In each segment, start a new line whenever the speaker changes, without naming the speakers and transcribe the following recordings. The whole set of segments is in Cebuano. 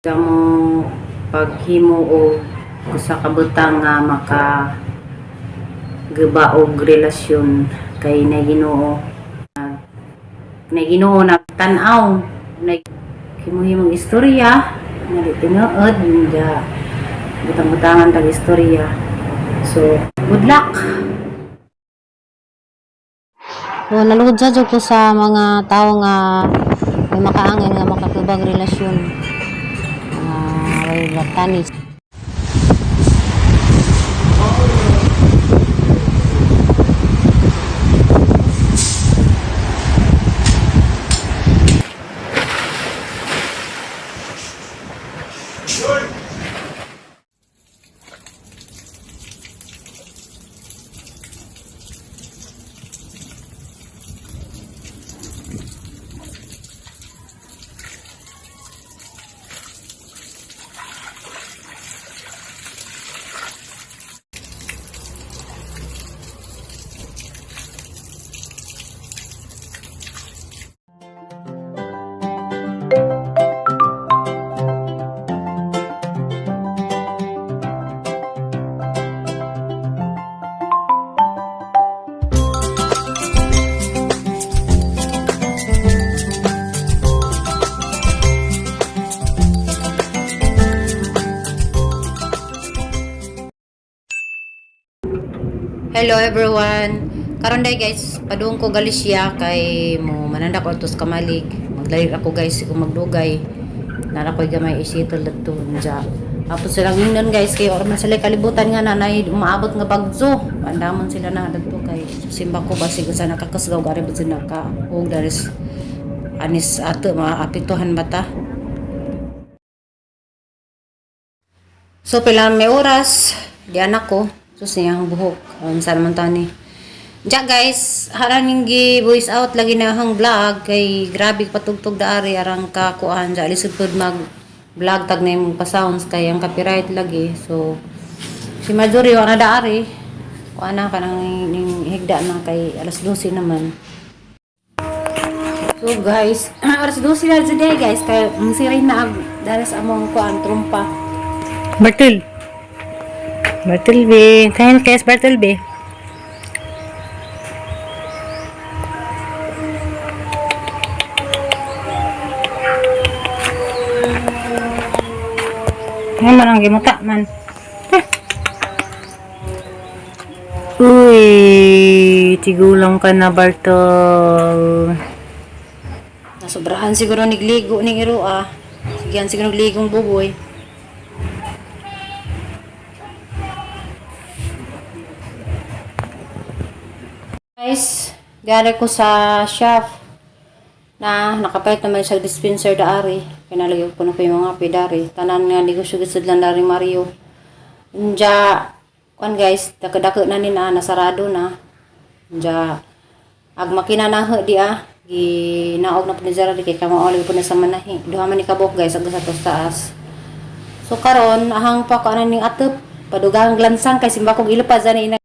Sa mo paghimo og usa ka butang nga maka guba og relasyon kay na Ginoo, na Ginoo nagtan-aw na himo-himong istorya nga di tinuod nga butang-butangan tag istorya. So good luck.
So, naluhod sa jud ko sa mga tao nga may makaangin nga makatubag relasyon. Mga way batanis.
Hello everyone. Karon day guys, padung ko Galicia kay mo mananda ko atos kamalig. Maglayo ako guys kung magdugay. Nara ko'y gamay isitol dadto nja. Tapos silang ingnon guys kay ora man sila kalibutan nga nanay umaabot nga bagzo. Pandamon sila na dadto kay simba ko basig sa nakakasgaw gari ba sila ka og daris anis ato maapektuhan bata. So pila may oras di anak ko. So siyang buhok. Unsa naman tani. Diya guys, harang gi voice out lagi na hang vlog kay grabe patugtog daari arang kakuan diya lisod pud mag vlog tag na imong pa-sounds kay ang copyright lagi. So si Marjorie wa na daari. Kuan na kanang ning higda na kay alas 12 naman. So guys, alas 12 na today guys kay ang siray na ag daras among kuan trumpa.
Bartel. Bartel B. Kain kayas Bartel B. Ano man ang gimuta man? Eh. Uy, tigulang ka na, Bartol.
Nasobrahan siguro nigligo ning iro ah. Sigihan siguro nagligong buboy. Guys, gari ko sa shop na nakapait naman sa dispenser daari. Kinalagay ko na po yung mga pidari. Tanan nga negosyo gud lang dari Mario. Unja, kuan guys, dako-dako na ni na nasarado na. Unja, ag makina na ho di ah. Ginaog na po ni Zara di kay kamo oli po na sa manahi. Duha man ni kabok guys ag sa tos taas. So karon ahang pa ko ning atop padugang glansang kay simba kog ilo pa zani ina.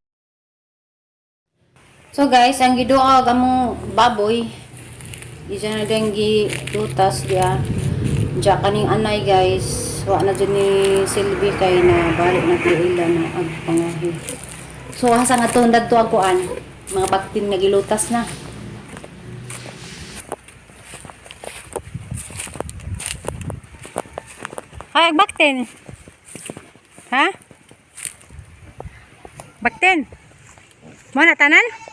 So guys, ang giduag among baboy. Di siya na din gidutas diya. Diya kaning anay guys. Wa na dyan ni Silvi kay na balik na ila na ag pangahi. So asa nga to dagto ang kuan. Mga baktin nga gilutas na.
Ay, baktin. Ha? Baktin. Mo na tanan?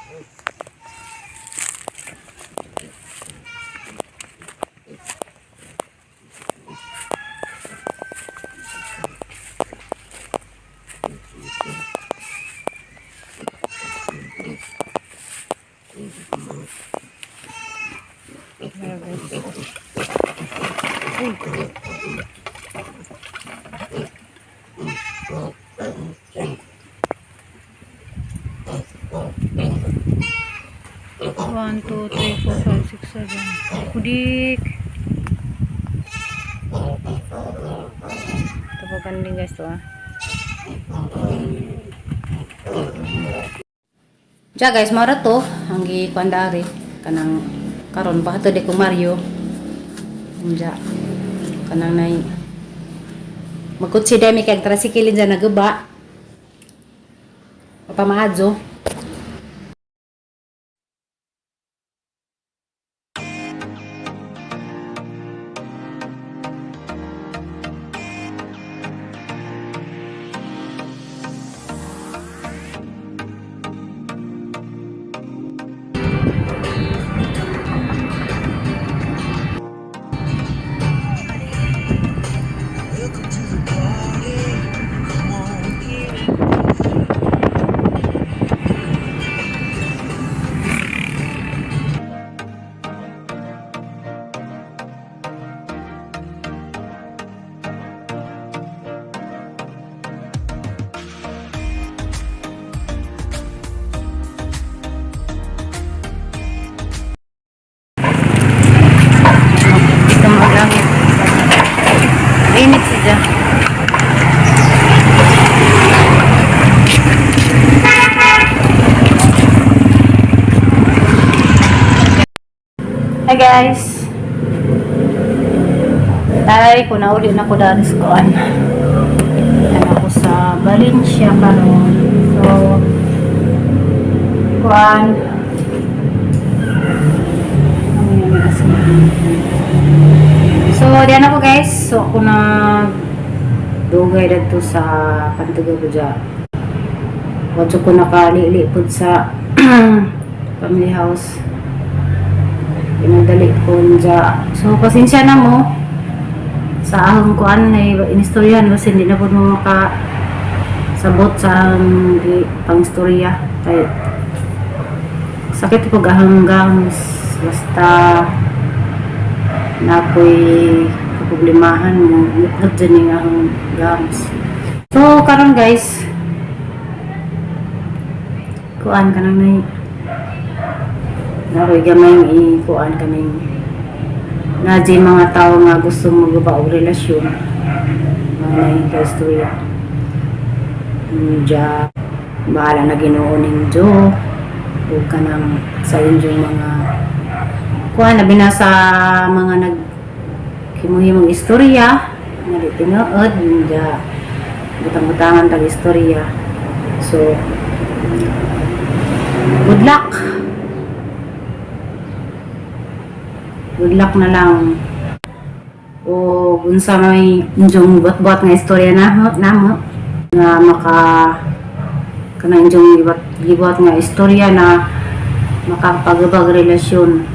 One, two, three, four, five, six, seven. Kudik.
Tapagan din guys to ah. Ja guys, mara to ang gikuan dari kanang karon pa to di ko Mario. Unja kanang nay Magkutsi demi kag tricycle dyan naguba. Pamaadyo. Ito mga langit. Init siya. Hi guys! Tay, kunauli na ko dari sa kuan. Ano ako sa Valencia karon. So, kuan. Ano yun, asa? So, diyan ako guys. So, ako na dugay dadto sa Kantuga ko dya. Wadyo ko nakalili pod sa family house. Pinadali ko dya. So, pasensya na mo sa ahong kuan na inistoryahan kasi hindi na po mo maka sabot sa ahong pangistorya. Kay sakit po ahong gams basta na ako'y kaproblemahan mo ngutngot dyan yung ahong gams. So, karon guys, kuan ka nang nay nakoy gamay i-kuan kaming na di mga tao nga gusto maguba og relasyon mga nahin ka istorya Diya, bahala na Ginoo ninyo ug kanang sa inyong mga kuan labi na sa mga nag himuhimong istorya nga di tinuod diya butang-butangan tag istorya. So good luck, good luck na lang o unsa may inyong buhat-buhat nga istorya na namo nga maka kanang inyong gibuhat nga istorya na makapagabag relasyon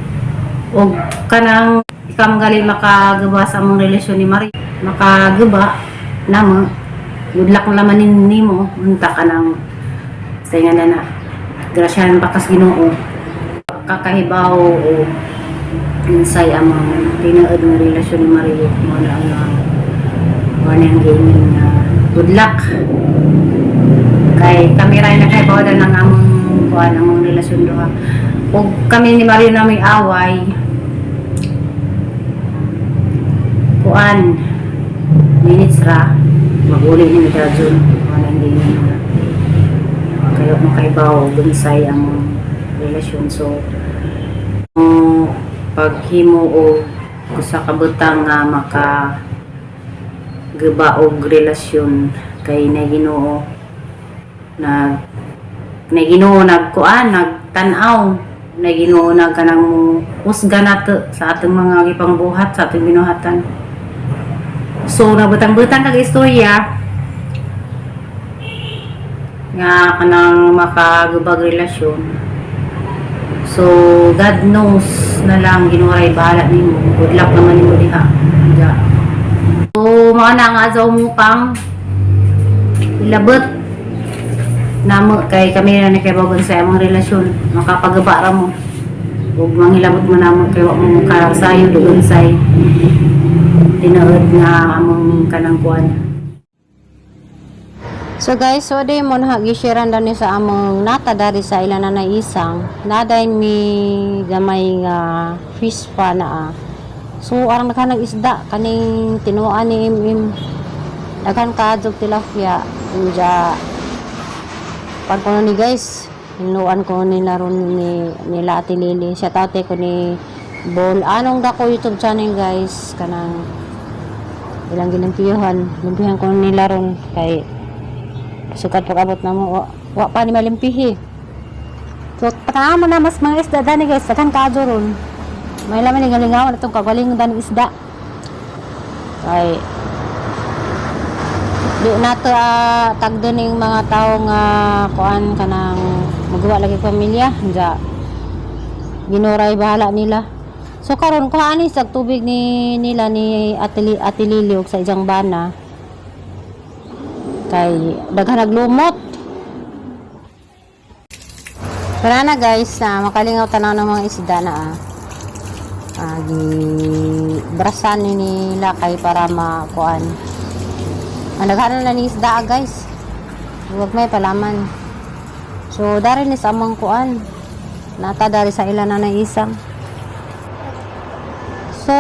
o kanang ikaw man makagaba sa among relasyon ni Marie makagaba namo, good luck na naman nimo unta kanang sa nga na na grasyahan pa kas Ginoo kakahibaw o unsay among tinuod nga relasyon ni Mario mo na ang mo na ang gaming nga good luck kay kami ra nakahibaw na ng among kuan among relasyon duha ug kami ni Mario na may away kuan minutes ra maguli ni Midrajun mo na ang gaming nga kayo makaibaw unsay among relasyon. So paghimo o usa ka butang nga maka guba og relasyon kay na Ginoo nag na Ginoo nagkuan nagtan-aw na Ginoo nag kanang mo husga nato sa atong mga gipangbuhat sa atong binuhatan. So nabutang-butang kag istorya nga kanang makagubag relasyon. So, God knows na lang, Ginoo ray bahala nimo. Good luck naman nimo diha. Diha. So, mga na nga adlaw mo pang ilabot namo kay kami na nakibagon sa among relasyon makapagaba ra mo ug mangilabot mo namo kay wa mo makasayo doon say tinuod nga among kanang kuan.
So guys, so di mo na gisharean dani sa among nata dari sa ilan na isang naday mi gamay nga fish pa na ah. So arang naghanag isda kaning tinuan ni Imim. Daghan kaadtog tilapia inja pan ko ni guys, hinuan ko ni laron ni nila Ate Lily. Siya tate ko ni Bol. Anong dako YouTube channel guys kanang Ilang gilimpiyuhan, limpihan ko nila ron kay sukat pag-abot na mo, wa pa ni malimpihi. So patama mo na mas mga isda dani guys, daghan kaadyo ron. May laman ni galingawan itong kagalingon dani isda. Kay di nato tagdo ning mga tao nga kuan kanang magawa lagi pamilya ja ginuray bahala nila. So karon kuha ani sa tubig ni nila ni Ate, Ate Lily og sa ijang bana kay daghan naglumot. Tara na guys, na makalingaw tanaw ng mga isda na gi brasan ni nila kay para makuan. Ang naghanan na ni isda guys. Huwag may palaman. So dari ni sa among kuan. Nata dari sa ilan na isang. So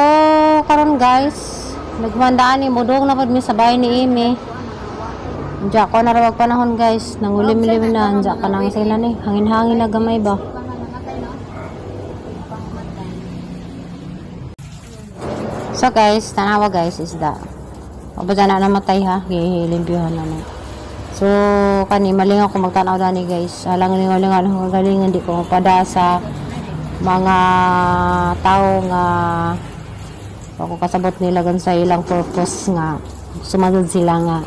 karon guys, nagmandaan ni mudong na pud mi sa bahay ni Amy. Diya ko na rawag panahon guys, nangulim-lim na diya ka nang sila ni hangin-hangin na gamay ba. So guys, tanawa guys isda. O ba na namatay ha, gihilimpyuhan na na. So kani malingaw ko magtanaw dani guys. Alang lingaw-lingaw ang galing hindi ko pada sa mga tao nga ako kasabot nila gan sa ilang purpose nga sumanod sila nga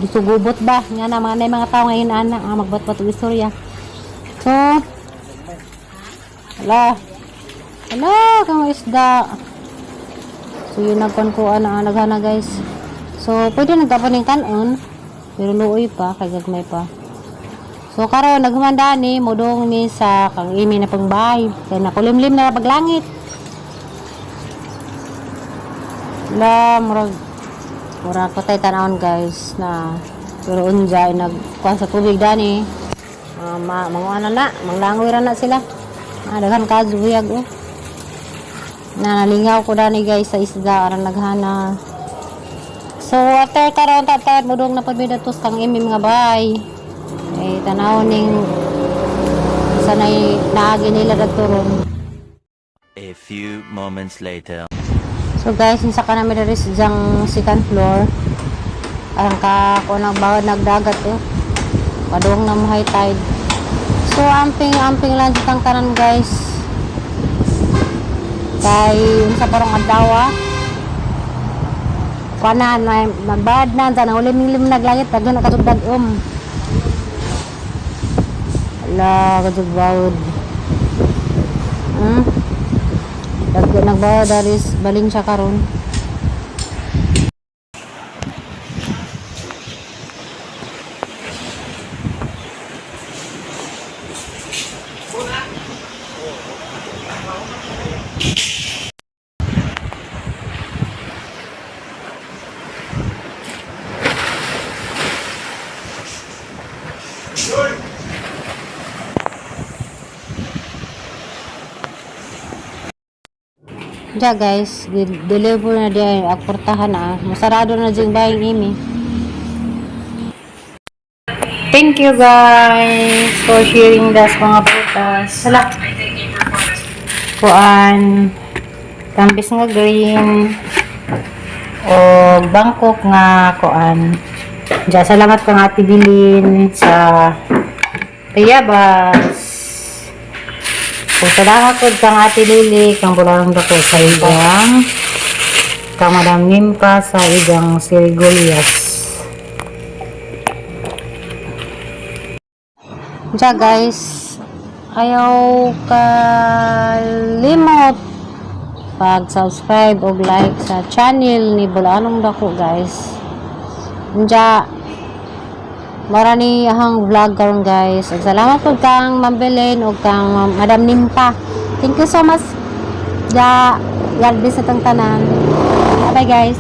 gisugubot ba nga na mga na mga tao ngayon ana nga magbatbat og istorya. So ala ala kang isda. So yun nagkuan ko ana naghana guys. So pwede nagtapon ning kanon pero luoy pa kay gagmay pa. So karon naghumanda ni modong mi sa kang imi na pangbay kay nakulimlim na paglangit. La murag murag patay tanawon guys na pero unja ay nagkuan sa tubig dani. Ma manguan na manglangoy ra na sila. Daghan ka buyag oh. Na nalingaw ko dani guys sa isda aron naghana. So after karon tatad mudong na pud mi datos kang imi mga bay. Eh tanaw ning sanay naagi nila dadto ron.
A few moments later.
So guys, unsa ka namin diri sa diyang second floor. Arang ka ko nagbawad nagdagat eh. Padung na mo high tide. So amping-amping lang sa tanan guys. Kay unsa parang adlaw ah. Kuana na nagbad na sa nangulim-lim naglangit daghan na katugdag um. Ala kadtog bawod. Nagbawad daris balin siya karon. Diya guys, deliver na diya aportahan na. Masarado na diyang baying imi. Thank you guys for sharing das mga prutas. Hala. Kuan tambis nga green o Bangkok nga kuan. Diya salamat kang Ate Bilin sa Tayabas. Kung salamat po kang Ate Lily, kang bularang dako sa igang, kang Madam Nimpa sa igang Sirigolias. Diya guys, ayaw kalimot pag-subscribe o like sa channel ni Bulanong Dako guys. Diya, marani ahang vlog karon guys. Ug salamat po kang Ma'am Belen ug kang Madam Nimpa. Thank you so much. Ja, God bless sa tang tanan. Bye guys.